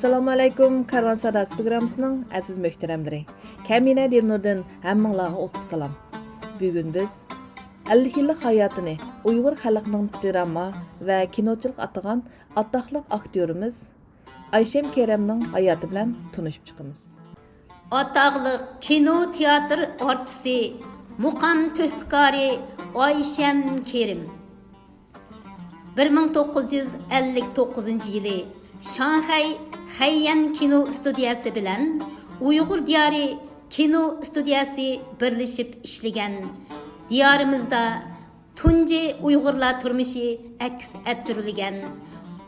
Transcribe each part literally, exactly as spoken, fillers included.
ئەسسالامۇئەلەيكۇم، كارۋان ساداسى پروگراممىسىنىڭ ئەزىز مۆھتەرەملىرى. كەمىنە دىلنۇردىن ھەممىڭلارغا ئوتلۇق سالام. بۈگۈن بىز ئەللىك يىللىق ھاياتىنى ئۇيغۇر خەلقىنىڭ دىراما ۋە كىنوچىلىق ئاتىغان ئاتاقلىق ئاكتيورىمىز ئايشەم كېرەمنىڭ ھاياتى بىلەن تونۇشۇپ چىقىمىز. ئاتاقلىق كىنو تىياتىر ئارتىسى، مۇقام تۆھپىكارى ئايشەم كېرىم. بىر مىڭ توققۇز يۈز ئەللىك توققۇزىنچى يىلى شاڭخەي خەييەن كىنو ئىستۇدىيەسى بىلەن ئۇيغۇر دىيارى كىنو ئىستۇدىيەسى بىرلىشىپ ئىشلىگەن دىيارىمىزدا تۇنجى ئۇيغۇرلار تۇرمۇشى ئەكس ئەتتۈرۈلگەن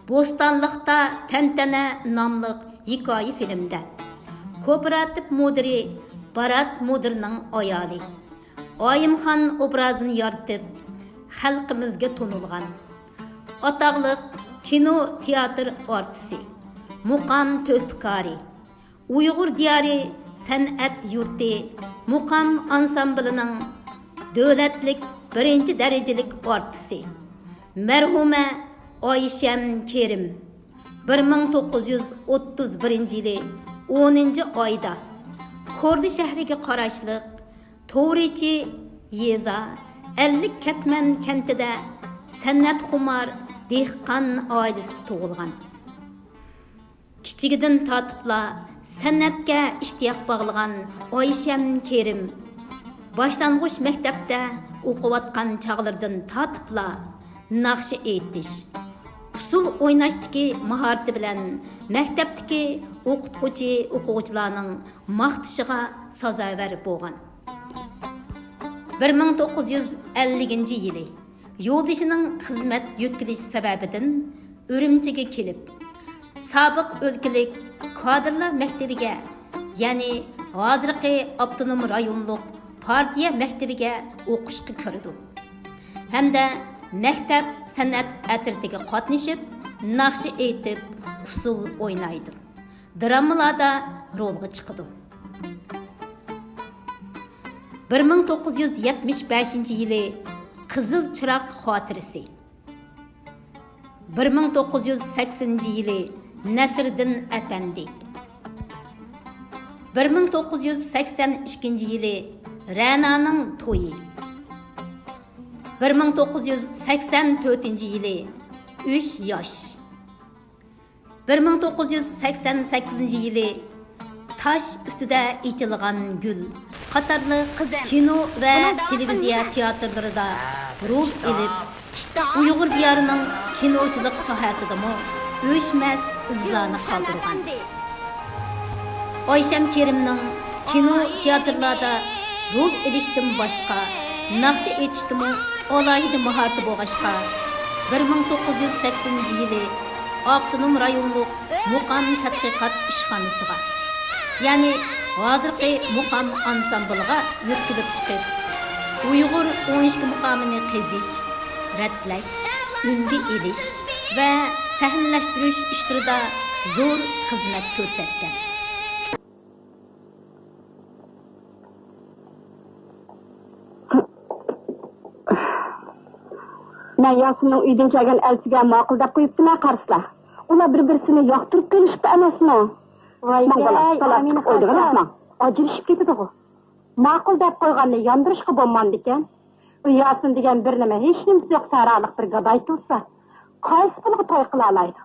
بوستانلىقتا تەنتەنە ناملىق ھېكايە فىلىمدە كوپىراتىپ مۇدىرى بارات مۇدىرنىڭ ئايالى ئايىمخان ئوبرازىنى يارىتىپ، خەلقىمىزگە تونۇلغان ئاتاقلىق كىنو تىياتىر ئارتىسى، مۇقام تۆھپىكارى، ئۇيغۇر دىيارى سەنئەت يۇرتى مۇقام ئانسامبىلىنىڭ دۆلەتلىك بىرىنچى دەرىجىلىك ئارتىسى، مەرھۇمە ئايشەم كېرىم بىر مىڭ توققۇز يۈز ئوتتۇز بىرىنچى يىلى ئونىنچى ئايدا كورلا شەھىرىگە قاراشلىق تورىچى يېزا ئەللىك كەتمەن كەنتىدە سەنئەتخۇمار دېھقان ئائىلىسىدە تۇغۇلغان. كىچىكىدىن تارتىپلا سەنئەتكە ئىشتىياق باغلىغان ئايشەم كېرىم باشلانغۇچ مەكتەپتە ئوقۇۋاتقان چاغلىرىدىن تارتىپلا ناخشا ئېيتىش، ئۇسسۇل ئويناشتىكى ماھارىتى بىلەن مەكتەپتىكى ئوقۇتقۇچى، ئوقۇغۇچىلارنىڭ ماختىشىغا سازاۋەر بولغان. بىر مىڭ توققۇز يۈز ئەللىكىنچى يىلى يولدىشىنىڭ خىزمەت يۆتكىلىشى سەۋەبىدىن ئۈرۈمچىگە كېلىپ، سابىق ئۆلكىلىك كادىرلار مەكتىۋىگە، يەنى ھازىرقى ئاپتونوم رايونلۇق پارتىيە مەكتىۋىگە ئوقۇشقا كىرىدۇ ھەمدە مەكتەپ سەنئەت ئەترىتىگە قاتنىشىپ، ناخشا ئېيتىپ، ئۇسسۇل ئوينايدۇ. درامىلاردا رولغا چىقىدۇ. بىر مىڭ توققۇز يۈز يەتمىش بەشىنچى يىلى قىزىل چىراغ خاتىرىسى، بىر مىڭ توققۇز يۈز سەكسىنىنچى يىلى نەسىردىن ئەپەندى، بىر مىڭ توققۇز يۈز سەكسەن ئىككىنچى يىلى رەنانىڭ تويى، بىر مىڭ توققۇز يۈز سەكسەن تۆتىنچى يىلى ئۈچ ياش، بىر مىڭ توققۇز يۈز سەكسەن سەككىزىنچى يىلى تاش ئۈستىدە ئېچىلغان گۈل قاتارلىق كىنو ۋە تېلېۋىزىيە تىياتىرلىرىدا رول ئېلىپ، ئۇيغۇر دىيارىنىڭ كىنوچىلىق ساھەسىدىمۇ ئۆچمەس ئىزلارنى قالدۇرغان. ئايشەم كېرىمنىڭ كىنو، تىياتىرلاردا رول ئېلىشتىن باشقا، ناخشا ئېيتىشتىمۇ ئالاھىدە ماھارىتى بولغاچقا، بىر مىڭ توققۇز يۈز سەكسىنىنچى يىلى ئاپتونوم رايونلۇق مۇقام تەتقىقات ئىشخانىسىغا، يەنى ھازىرقى مۇقام ئانسامبىلىغا يۆتكىلىپ چىقىپ، ئۇيغۇر ئون ئىككى مۇقامىنى قېزىش، رەتلەش، ئۈنگە ئېلىش ۋە سەھنىلەشتۈرۈش ئىشلىرىدا زور خىزمەت كۆرسەتكەن. مەن ياسىننىڭ ئۆيىدىن كەلگەن ئەلچىگە ماقۇل دەپ قويۇپتىمەن، قارىسىلا. ئۇلار بىر-بىرسىنى ياقتۇرۇپ كۆرۈشۈپتۇ ئەمەسمۇ؟ ۋايكەي، ماڭغىلا، تالاپ ئامىنە چىقىپ ئوينىغىلا، خاچا. ماڭ. ئاجرىشىپ كېتىدىغۇ. ماقۇل دەپ قويغاننى ياندۇرۇشقا بولمامدىكەن؟ ئۇ ياسىن دېگەن بىر نېمە، ھېچنېمىسى يوق سەھرالىق بىر گاداي تۇرسا، قايسى بالىغا توي قىلالايدۇ؟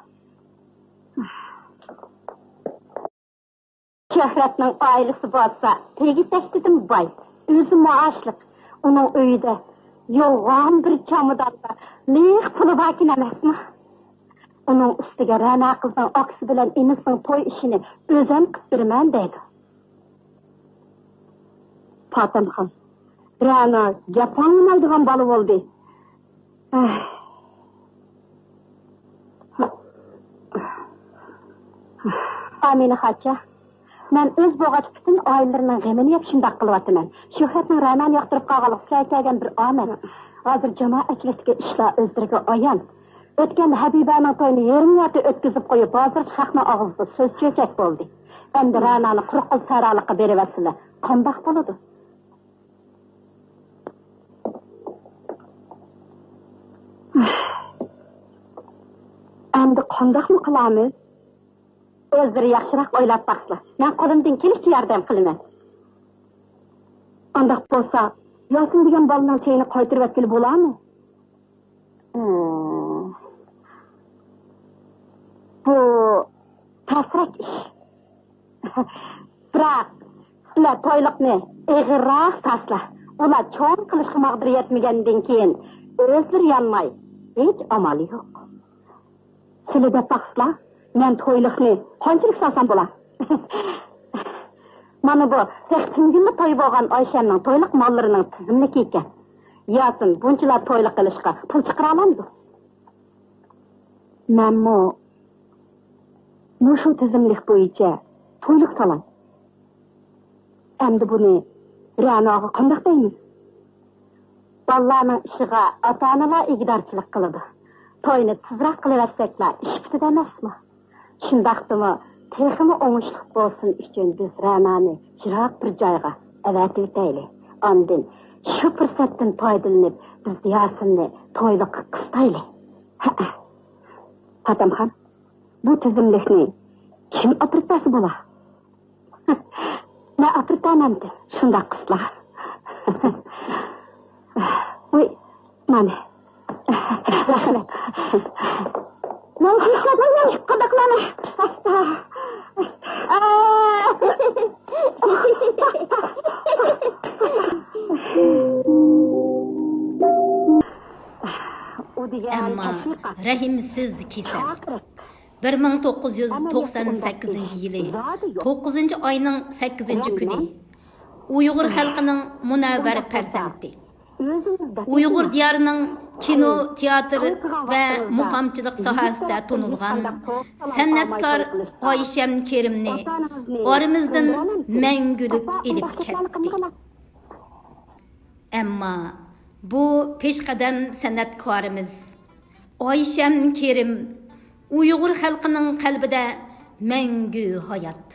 شۆھرەتنىڭ ئائىلىسى بولسا تېگى-تەكتىدىن باي، ئۆزى مائاشلىق. ئۇنىڭ ئۆيىدە يوغان بىر چاماداندا لىق پۇلى باركەن ئەمەسمۇ؟ ئۇنىڭ ئۈستىگە رەنا قىزنىڭ ئاكىسى بىلەن ئىنىسىنىڭ توي ئىشىنى ئۆزەم قىلىپ بېرىمەن دەيدۇ. پاتەمخان، رەنا گەپ ئاڭلىمايدىغان بالا بولدى. ئەھ. ئامىنە خاچا، مەن ئۆز بولغاچ پۈتۈن ئائىلىلىرىنىڭ غېمىنى يەپ شۇنداق قىلىۋاتىمەن. شۆھرەتنىڭ رەنانى ياقتۇرۇپ قالغانلىقى سىلەرگە كەلگەن بىر ئامەت. ھازىر جامائەتچىلىكتىكى ئىشلار ئۆزلىرىگە ئايان. ئۆتكەندە ھەبىبەنىڭ تويىنى يېرىم يارتى ئۆتكۈزۈپ قويۇپ، ھازىرچە خەقنىڭ ئاغزىدا سۆز چۆچەك بولدى. ئەمدى رەنانى قۇرۇق قول سەھرالىققا بېرىۋەتسىلە، قانداق بولىدۇ؟ ئەمدى قانداقمۇ قىلامىز؟ ئۆزلىرى ياخشىراق ئويلاپ باقسىلا، مەن قولۇمدىن كېلىشىچە ياردەم قىلىمەن. ئانداق بولسا، ياسىن دېگەن بالىنىڭ چېيىنى قايتۇرۇۋەتكىلى بولامۇ؟ ھىم. بۇ تەسرەك ئىش. بىراق، سىلەر تويلۇقنى ئېغىرراق تارتسىلا. ئۇلار چوڭ قىلىشقا ماغدۇرى يەتمىگەندىن كېيىن، ئۆزلىرى يانماي، ھېچ ئامالى يوق. سىلى دەپ باقسىلا، مەن تويلۇقنى قانچىلىك سالسام بولا؟ مانا بۇ تېخى تۈنۈگۈنلا توي بولغان ئايشەمنىڭ تويلۇق ماللىرىنىڭ تىزىملىكى ئىكەن. ياسىن بۇنچىلا تويلۇق قىلىشقا پۇل چىقىرالامدۇ؟ مەنمۇ مۇشۇ تىزىملىك بويىچە تويلۇق سالاي. ئەمدى بۇنى رەناغا قانداق دەيمىز؟ بالىلارنىڭ ئىشىغا ئاتا-ئانىلار ئىگىدارچىلىق قىلىدۇ. توينى تېزراق قىلىۋەتسەكلا ئىش پۈتىدۇ ئەمەسمۇ؟ شۇنداقتىمۇ تېخىمۇ ئوڭۇشلۇق بولسۇن ئۈچۈن بىز رەنانى يىراق بىر جايغا ئەۋەتىۋېتەيلى. ئاندىن شۇ پۇرسەتتىن پايدىلىنىپ بىز ياسىننى تويلۇققا قىستايلى. ھەئە. پاتەمخان، بۇ تىزىملىكنى كىم ئاپىرىپ بەرسە بولا؟ مەن ئاپىرىپ بەرمەمدىم، شۇنداق قىسلا. ۋۇي، مانا. رەھمەت. مانا، قانداقلارنى؟ ئاستا. ئەمما رەھىمسىز كېسەل. بىر مىڭ توققۇز يۈز توقسان سەككىزىنچى يىلى توققۇزىنچى ئاينىڭ سەككىزىنچى كۈنى ئۇيغۇر خەلقىنىڭ مۇنەۋۋەر پەرزەنتى، ئۇيغۇر دىيارىنىڭ كىنو، تىياتىر ۋە مۇقامچىلىق ساھەسىدە تونۇلغان سەنئەتكار ئايشەم كېرىمنى ئارىمىزدىن مەڭگۈلۈك ئېلىپ كەتتى. ئەمما بۇ پېشقەدەم سەنئەتكارىمىز ئايشەم كېرىم ئۇيغۇر خەلقىنىڭ قەلبىدە مەڭگۈ ھايات.